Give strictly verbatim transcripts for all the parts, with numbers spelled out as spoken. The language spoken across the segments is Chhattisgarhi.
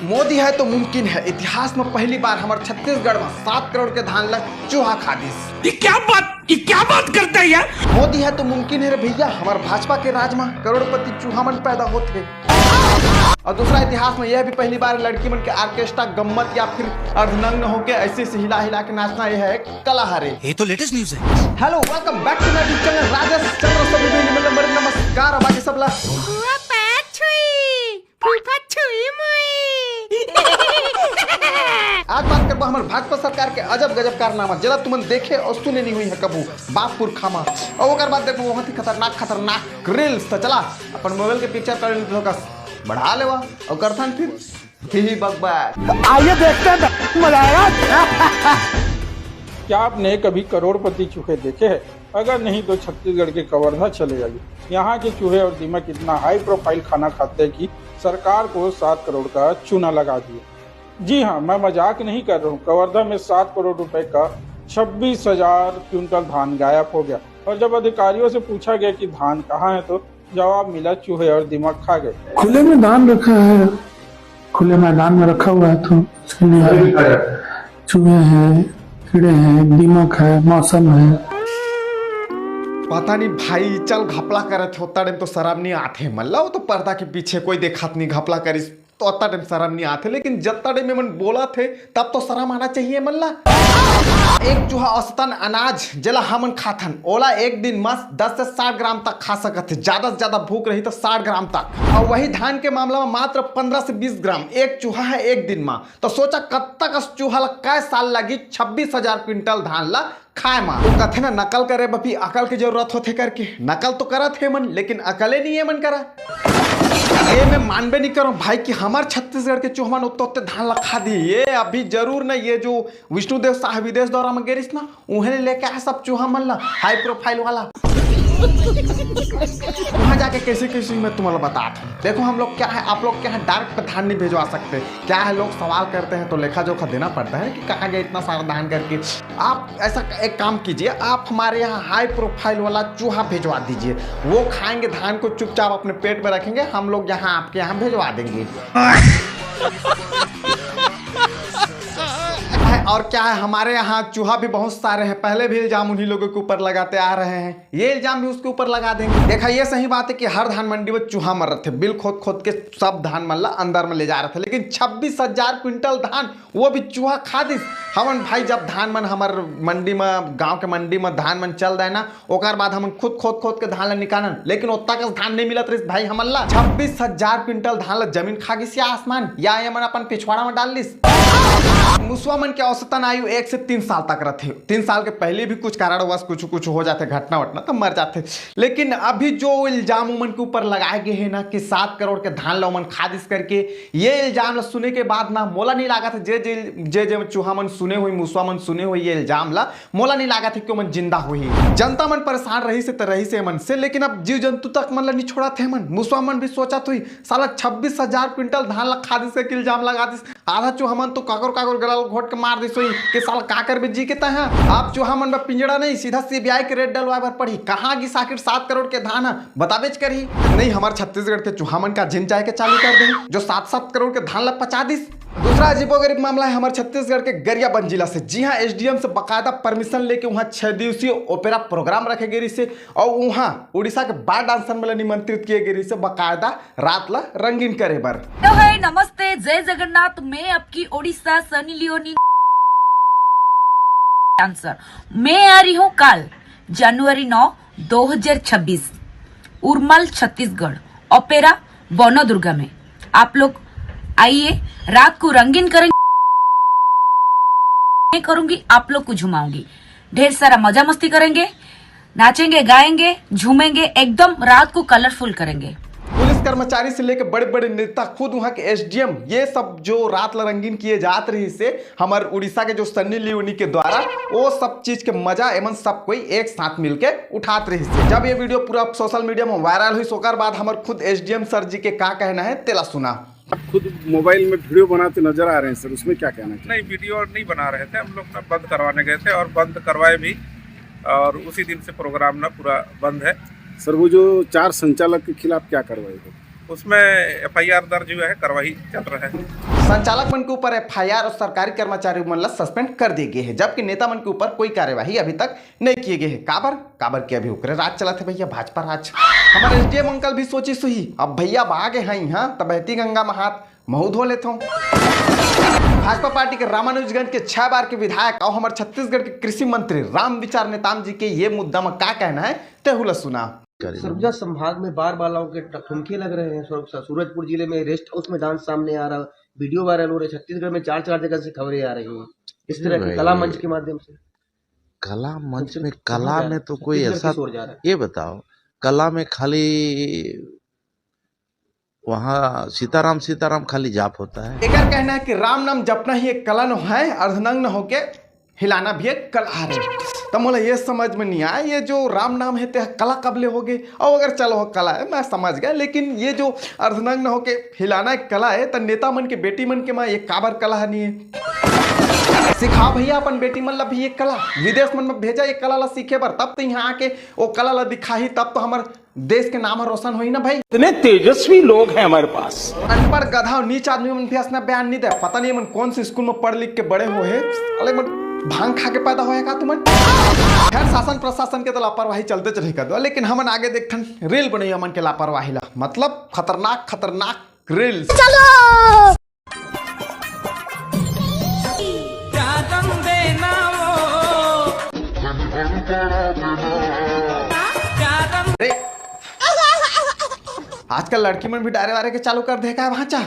मोदी है तो मुमकिन है, इतिहास में पहली बार हमर छत्तीसगढ़ में सात करोड़ के धान ला चूहा खा दिस। ये क्या बात, ये क्या बात करता है यार? मोदी है तो मुमकिन है रे भैया, हमर भाजपा के राज में करोड़पति चूहा मन पैदा होत हे। और दूसरा, इतिहास में यह भी पहली बार लड़की मन के ऑर्केस्ट्रा गम्मत या फिर अर्धनग्न होके ऐसे ऐसे हिला हिला के नाचना, यह एक कला हरे। ये तो लेटेस्ट न्यूज है। Hello, welcome back to my YouTube channel Rajesh Chandra. सभी को नमस्कार। बाकी सब ला फूफा छुई, फूफा छुई मुई। आज बात करबो हमर भाजपा सरकार के अजब गजब कारनामा, जेला तुमन देखे और सुने नहीं हुई है कबू बाप पुरखा मा। और ओकर बाद देखबो बहुत ही खतरनाक खतरनाक रील्स। तो चला अपन मोबाइल के पिक्चर क्वालिटी थोड़ा बढ़ा लेवा और करथन फिर ही बकबक। आइए देखते हैं, मजा आएगा। क्या आपने कभी करोड़पति चूहे देखे हैं? अगर नहीं तो छत्तीसगढ़ के कवर्धा चले जाइए। यहाँ के चूहे और दीमक इतना हाई प्रोफाइल खाना खाते हैं कि सरकार को सात करोड़ का चूना लगा दिए। जी हाँ, मैं मजाक नहीं कर रहा हूँ। कवर्धा में सात करोड़ रुपए का छब्बीस हजार क्विंटल धान गायब हो गया और जब अधिकारियों से पूछा गया कि धान कहाँ है तो जवाब मिला, चूहे और दीमक खा गए। खुले में धान रखा है, खुले मैदान में रखा हुआ है, तो उसके लिए चूहे हैं, कीड़े हैं, दीमक है, मौसम है। पता नहीं भाई, चल घपला करत हे, ओत्ता टाइम तो शरम नहीं आथे मन ला। वो तो पर्दा के पीछे कोई देखत नहीं, घपला करिस तो ओत्ता टाइम शरम नहीं आथे, लेकिन जत्ता टाइम मन बोलत हे तब तो शरम आना चाहिए मन ला। एक चूहा औसतन अनाज जेला हमन खाथन, ओला एक दिन मस दस से साठ ग्राम तक खा सकत हे, ज्यादा से ज्यादा भूख रही तो साठ ग्राम तक। और वही धान के मामला में मात्र पन्द्रह से बीस ग्राम एक चूहा है एक दिन मा। तो सोचा कब तक अस चूहा ला कै साल लगी छब्बीस हजार क्विंटल धान ला खाए मा। वो कथे ना, नकल करे बर भी अकल के जरूरत होथे करके। नकल तो करत हे मन, लेकिन अकले नहीं है मन करा। ये मैं मानबे नहीं करूँ भाई कि हमार छत्तीसगढ़ के चूहा मन उत्ते उत्ते धान ला खा दी। ये अभी जरूर ना, ये जो विष्णुदेव साह विदेश दौरा में गेरिस ना, उहे ले लेके आए सब चूहा मन ला, हाई प्रोफाइल वाला। वहाँ जाके कैसे कैसे मैं तुम्हारा बतात हूँ। देखो हम लोग क्या है, आप लोग क्या है, डायरेक्ट पे धान नहीं भिजवा सकते। क्या है, लोग सवाल करते हैं तो लेखा जोखा देना पड़ता है कि कहाँ गया इतना सारा धान करके। आप ऐसा एक काम कीजिए, आप हमारे यहाँ हाई प्रोफाइल वाला चूहा भिजवा दीजिए, वो खाएंगे धान को, चुपचाप अपने पेट में रखेंगे, हम लोग यहाँ आपके यहाँ भिजवा देंगे। है। और क्या है, हमारे यहाँ चूहा भी बहुत सारे हैं, पहले भी इल्जाम उन्हीं लोगों के ऊपर लगाते आ रहे हैं, ये इल्जाम भी उसके ऊपर लगा देंगे। देखा, ये सही बात है कि हर धान मंडी में चूहा मर रहे थे, बिल खोद खोद के सब धान मन ला अंदर में ले जा रहे थे, लेकिन छब्बीस हजार क्विंटल धान वो भी चूहा खा दिस। हमन भाई, जब धान मन हमर मंडी में, गांव के मंडी में धान मन चल रहे ना, ओकर बाद हमन खुद खोद खोद के धान ला निकालन, लेकिन ओत्ता कस धान नहीं मिलत रहिस भाई हमन ला। छब्बीस हजार क्विंटल धान ला जमीन खा गिस या आसमान, या ये मन अपन पिछवाड़ा में डाल लिस। मुसवा मन के औसतन आयु एक से तीन साल तक रथे। तीन साल के पहले भी कुछ कारणवश कुछ कुछ हो जाथे, घटना वटना, तो मर जाथे। लेकिन अभी जो इल्जाम उमन के ऊपर लगाए गए हैं ना कि सात करोड़ के धान ला उमन खा दिस करके, ये इल्जाम ला सुने के बाद ना मोला नहीं लागत हे जे जे जे जे चूहा मन सुने हुई, मुसवा मन सुने हुई ये इल्जाम ला, मोला नहीं लागत हे कि ओमन जिंदा होही। जनता मन परेशान रहिस हे त रहिस हे एमन से, लेकिन अब जीव जंतु तक मन ला नहीं छोड़त हे एमन। मुसवा मन भी सोचत होही, साला छब्बीस हजार क्विंटल धान ला खा दिस के इल्जाम लगा दिस। आधा चूहा मन तो काकर काकर गला ल घोट के मार दिस होही कि साला का करबे जी के तैं हा। अब चूहा मन बर पिंजड़ा नहीं, सीधा सीबीआई के रेड डलवाए बर पड़ही। कहाँ गिस आखिर सात करोड़ के धान ह, बताबेच करही। नहीं, हमर छत्तीसगढ़ के चूहा मन का जिन जाए के चालू कर दे, जो सात सात करोड़ के धान ला पचा दिस। दूसरा अजीबोगरीब मामला है हमारे छत्तीसगढ़ के गरियाबंद जिला से। जी हाँ, एसडीएम से बाकायदा परमिशन लेके वहाँ छह दिवसीय ओपेरा प्रोग्राम रखे गए रहिसे और वहाँ उड़ीसा के बार डांसर मन ला निमंत्रित किए गए रहिसे बाकायदा रात ला रंगीन करे बर। हेलो, हाय, नमस्ते, जय जगन्नाथ। मैं आपकी ओडिशा सनी लियोनी डांसर। मैं आ रही हूँ कल, जनवरी नौ, दो हज़ार छब्बीस, उरमल, छत्तीसगढ़, ओपेरा बौना दुर्गा में। आप लोग आइए, रात को रंगीन करेंगे, मैं करूंगी, आप लोग को झुमाऊंगी, ढेर सारा मजा मस्ती करेंगे, नाचेंगे, गाएंगे, झूमेंगे, एकदम रात को कलरफुल करेंगे। पुलिस कर्मचारी से लेकर बड़े बड़े नेता, खुद वहाँ के एसडीएम, ये सब जो रात ला रंगीन किए जात रहिसे हमर उड़ीसा के जो सन्नी लियोनी के द्वारा, वो सब चीज के मजा एमन सब कोई एक साथ मिलके उठात रहिसे। जब ये वीडियो पूरा सोशल मीडिया में वायरल हुई, ओकर बाद हमर खुद एसडीएम सर जी के का कहना है, तेला सुना। आप खुद मोबाइल में वीडियो बनाते नजर आ रहे हैं सर, उसमें क्या कहना चाहिए? नहीं, वीडियो नहीं बना रहे थे हम लोग, ना बंद करवाने गए थे और बंद करवाए भी, और उसी दिन से प्रोग्राम ना पूरा बंद है। सर, वो जो चार संचालक के खिलाफ क्या कार्रवाई होगी? उसमें एफआईआर दर्ज हुआ है, कार्रवाई चल रहा है। संचालक मन के ऊपर एफआईआर और सरकारी कर्मचारी मन ला सस्पेंड कर दिए गए हैं, जबकि नेता मन के ऊपर कोई कार्यवाही अभी तक नहीं किए गए हैं। काबर? काबर कि अभी ओकरे राज चलत हे भैया, भाजपा राज। हमारे एसडीएम अंकल भी सोचिस होही, अब भैया अब आ गे हैं यहाँ, तब बहती गंगा में हाथ महू धो लेथों। भाजपा पार्टी के रामानुजगंज के छह बार के विधायक और हमारे छत्तीसगढ़ के कृषि मंत्री रामविचार नेताम जी के ये मुद्दा में का कहना है, तेहू ला सुना। सरगुजा संभाग में बार बालाओं के ट-, ठुमके लग रहे हैं। सू-, सूरजपुर जिले में रेस्ट हाउस में डांस सामने आ रहा, वीडियो वायरल हो रहे, छत्तीसगढ़ में चार चार जगह से खबरें आ रही हैं इस तरह की भाई, कला मंच के माध्यम से। कला मंच में, कला में तो कोई छत्तीसगढ़ ऐसा, की ओर जा रहा है। ये बताओ, कला में खाली वहाँ सीताराम, सीताराम खाली जाप होता है। एकर कहना है कि राम नाम जपना ही एक कला न है, अर्धनग्न होके हिलाना भी एक कला है। तो मोला ये समझ में नहीं आया, ये जो राम नाम है, ते कला कब ले हो गए? और अगर चलो हो कला है, मैं समझ गया, लेकिन ये जो अर्धनग्न होके हिलाना एक कला है, तो नेता मन के बेटी मन के माँ ये काबर कला है नहीं है? सिखा भैया अपन बेटी मन ला भी ये कला, विदेश मन में भेजा ये कला ला सीखे बर, तब तो यहाँ आके वो कला ला दिखाही, तब तो हमर देश के नाम ह रोशन होही ना भाई। इतने तेजस्वी लोग हैं हमारे पास। अनपढ़ गधा और नीच आदमी मन भी असना बयान नहीं दे। पता नहीं मन कौन से स्कूल में पढ़ लिख के बड़े हो हे। अले मन भांग खा के पैदा होया का तुमन? खैर, शासन प्रशासन के तो लापरवाही चलते चले कर दो, लेकिन हमन आगे देखथन रील बनैया मन के लापरवाही ला, मतलब खतरनाक खतरनाक रील्स। रे, आजकल लड़की मन भी डारे वारे के चालू कर दे का भांचा?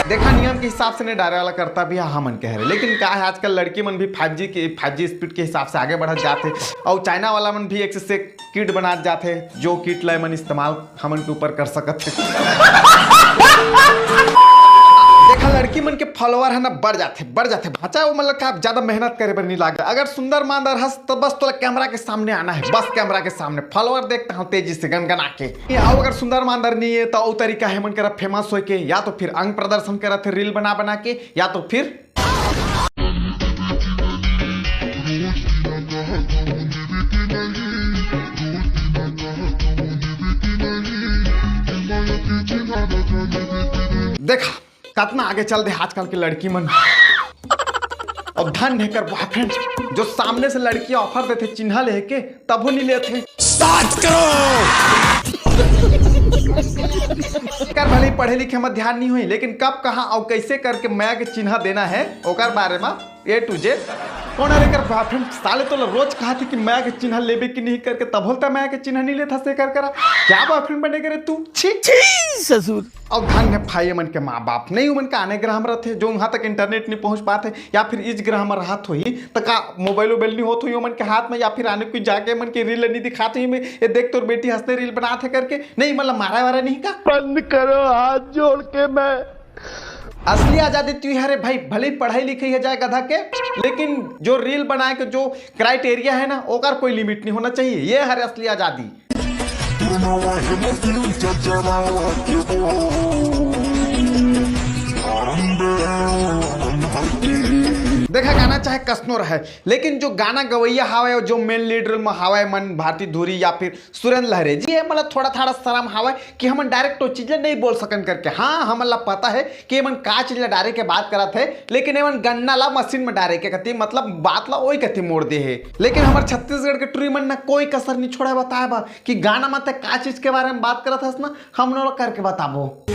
देखा, नियम के हिसाब से नहीं डारे वाला करता भी है, हमन कह रहे, लेकिन का है, आजकल लड़की मन भी फाइव जी के, फाइव जी स्पीड के हिसाब से आगे बढ़त जाते, और चाइना वाला मन भी एक से एक किट बनात जाथे, जो किट ला एमन इस्तेमाल हमन के ऊपर कर सकत हे। देखा, लड़की मन के फॉलोअर है ना, बढ़ जाथे, बढ़ जाथे। भांचा, वो मतलब का ज्यादा मेहनत करे बर नहीं लागे। अगर सुंदर मांदर हस तो बस तोला कैमरा के सामने आना है, बस कैमरा के सामने। फॉलोअर देखता हूँ तेजी से गनगना के। ये आओ, अगर सुंदर मांदर नहीं है तो वो तरीका है मन करा फेमस होए के, या तो फिर अंग प्रदर्शन करत हे रील बना बना के, या तो फिर देखा, कतना आगे चल दे आजकल के लड़की मन। अब धन हेकर बॉयफ्रेंड, जो सामने से लड़की ऑफर देथे चिन्हा लेके, तभो नहीं लेथे। स्टार्ट करो। एकर भले ही पढ़े लिखे में ध्यान नहीं हुई, लेकिन कब, कहाँ और कैसे करके मया के चिन्हा देना है, ओकर बारे में ए टू जेड। कौन हरे एकर बॉयफ्रेंड? साले तोला रोज कहा थी कि मया के चिन्हा लेबे कि नहीं करके, तभो ले त मया के चिन्हा नहीं लेथा से कर करा। क्या बॉयफ्रेंड बने करे तू? छी, छी ससुर। और धन है भाई मन के माँ बाप, नहीं उमन का आने ग्रह में रहते, जो वहाँ तक इंटरनेट नहीं पहुँच पाते, या फिर इस ग्रह में रहत होही, तो का मोबाइल वोबाइल नहीं होत होही उमन के हाथ में, या फिर आने कोई जाके मन के रील नहीं दिखाते ही में, ये देख तोर बेटी हंसते रील बनात हे करके, नहीं मतलब मारा वारा नहीं का? बंद करो, हाथ जोड़ के मैं असली आजादी तू हरे भाई, भले ही पढ़ाई लिखाई है जाए गधा के, लेकिन जो रील बनाए के जो क्राइटेरिया है ना, ओकर कोई लिमिट नहीं होना चाहिए। ये हरे असली आजादी। देखा, गाना चाहे कसनो रहे, लेकिन जो गाना गवैया हावय और जो मेन लीड रोल में हावय मन भारती धुरी या फिर सुरेंद्र लहरे जी, ये मतलब थोड़ा थाड़ा शर्म हावय कि हमन डायरेक्ट वो चीज ला नहीं बोल सकन करके। हाँ, हमन ला पता है कि एमन का चीज ला डारे के बात करत हे, लेकिन एमन गन्ना ला मशीन में डारे के कति, मतलब बात ला ओई कति मोड़ दे हे। लेकिन हमर छत्तीसगढ़ के टुरी मन ना कोई कसर नहीं छोड़ा बताए बा कि गाना में ते का चीज के बारे में बात करत हस ना, हमन ओला करके बताबो।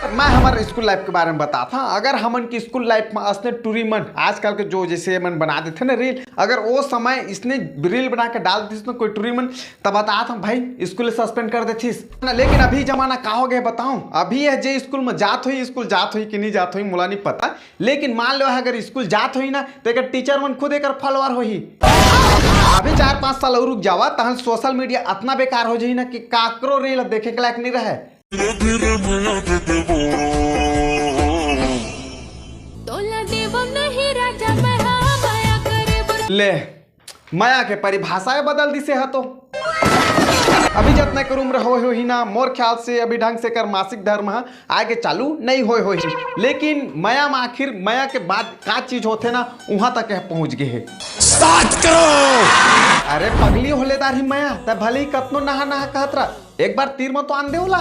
मैं हमर स्कूल लाइफ के बारे में बतात हंव। अगर हमन के स्कूल लाइफ में असने टुरी मन आजकल के जो जैसे मन बना देथे ना रील, अगर वो समय इसने रील बना के डाल देतिस ना कोई टुरी मन, तब बतात हंव भाई, स्कूल सस्पेंड कर देतिस ना। लेकिन अभी जमाना का हो गए बताऊं, अभी ये जे स्कूल में जात होही, स्कूल जात होही कि नहीं जात होही मोला नहीं पता, लेकिन मान लो अगर स्कूल जात होही ना तो एकर टीचर मन खुद एकर फॉलोअर होही। अभी चार पांच साल और रुक जावा, तहन सोशल मीडिया अतना बेकार हो जाही ना कि काकरो रील देखे के लायक नहीं रहे। धीरे धीरे मया दे देबो। तोला देबो नहीं राजा, मैं हाँ मया करे बर। ले, मया के परिभाषा ए बदल दिसे ह तो। अभी जतना कर उम्र होए होही ना, मोर ख्याल से अभी ढंग से कर मासिक धर्म ह आए के चालू नहीं होए होही। लेकिन मया में आखिर मया के बाद का चीज होथे ना, उहाँ तक यह पहुँच गए हे। स्टार्ट करो। अरे पगली होले दाढ़ी मया, त भले ही कतनो नहा नहा कहत रह, एक बार तीर म तो आन दे ओला।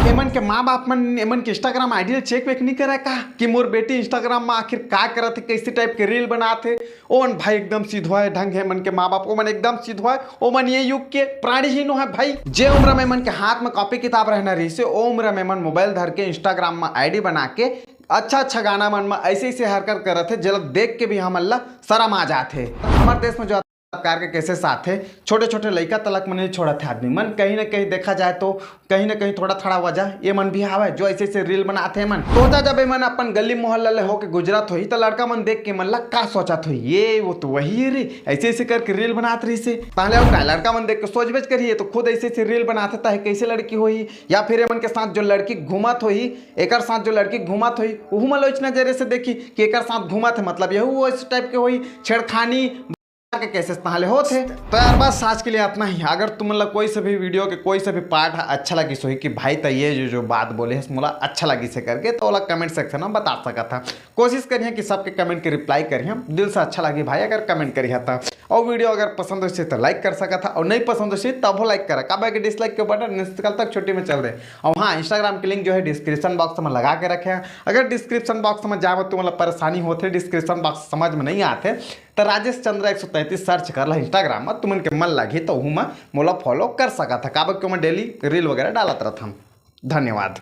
एमन के माँ बाप मन एमन के Instagram ID ल चेक वेक नहीं करे का कि मोर बेटी Instagram म आखिर का करत हे, कैसे टाइप के रील बनात हे? ओमन भाई एकदम सिधवा हे, ढंग हे एमन के माँ बाप, ओमन एकदम सिधवा हे, ओमन ये युग के प्राणी ही नो हे भाई। जे उम्र में एमन के हाथ में कॉपी किताब रहना रहिसे, ओ उम्र में एमन मोबाइल धर के Instagram म ID बना के अच्छा अच्छा गाना मन म ऐसे ऐसे हरकत करत हे, जेला देख के भी हमन ला शरम आ जात हे। हमर देश में जो बलात्कार के केसेस आथे, छोटे छोटे लइका तलक मन नहीं छोड़त हे आदमी मन। कहीं ना कहीं देखा जाए तो कहीं ना कहीं थोड़ा थोड़ा वजह ये मन भी हावय, जो ऐसे ऐसे रील बनात हे मन। तो होता जब एमन अपन गली मोहल्ला ले होके गुजरत होही, त लड़का मन देख के मन ला का सोचत होही, ये वो तो वही है रे, ऐसे ऐसे करके रील बनात रहिसे। ताहले अउ का लड़का मन देख के सोचबेच करिए, तो खुद ऐसे ऐसे रील बनात हे, ताहे कैसे लड़की होही, या फिर एमन के साथ जो लड़की घूमत होही, एकर साथ जो लड़की घूमत होही, उहू मन ला उच नजरे से देखी कि एकर साथ घूमत हे, मतलब यहू वो इस टाइप के होही, छेड़खानी के केसेस तहाँ ले होत हे। तो यार, बस आज के लिए इतना ही। अगर तुमन ला कोई से भी वीडियो के कोई से भी पार्ट अच्छा लगिस होही कि भाई त ये जो जो बात बोले हे मोला अच्छा लगिस हे करके, तो ओला कमेंट सेक्शन में बता सकत हा। कोशिश करिहा कि सबके कमेंट के रिप्लाई करिहा, दिल से अच्छा लगी भाई अगर कमेंट करिहा त। और वीडियो अगर पसंद होइसे तो लाइक कर सकत हा, और नहीं पसंद होइसे तबो लाइक करा, काबर कि डिसलाइक के बटन निश्चित काल तक छुट्टी में चल दे। और हाँ, Instagram के लिंक जो है डिस्क्रिप्शन बॉक्स में लगा के रखे हैं। अगर डिस्क्रिप्शन बॉक्स में जाए में तुमन ला परेशानी होथे, डिस्क्रिप्शन बॉक्स समझ में नहीं आथे, तो राजेश चंद्र एक सौ तैंतीस सर्च कर ला Instagram में, तुमन के मन लगी तो उहू में मोला फॉलो कर सकत हा, काबर कि मैं डेली रील वगैरह डालत रहत हन। धन्यवाद।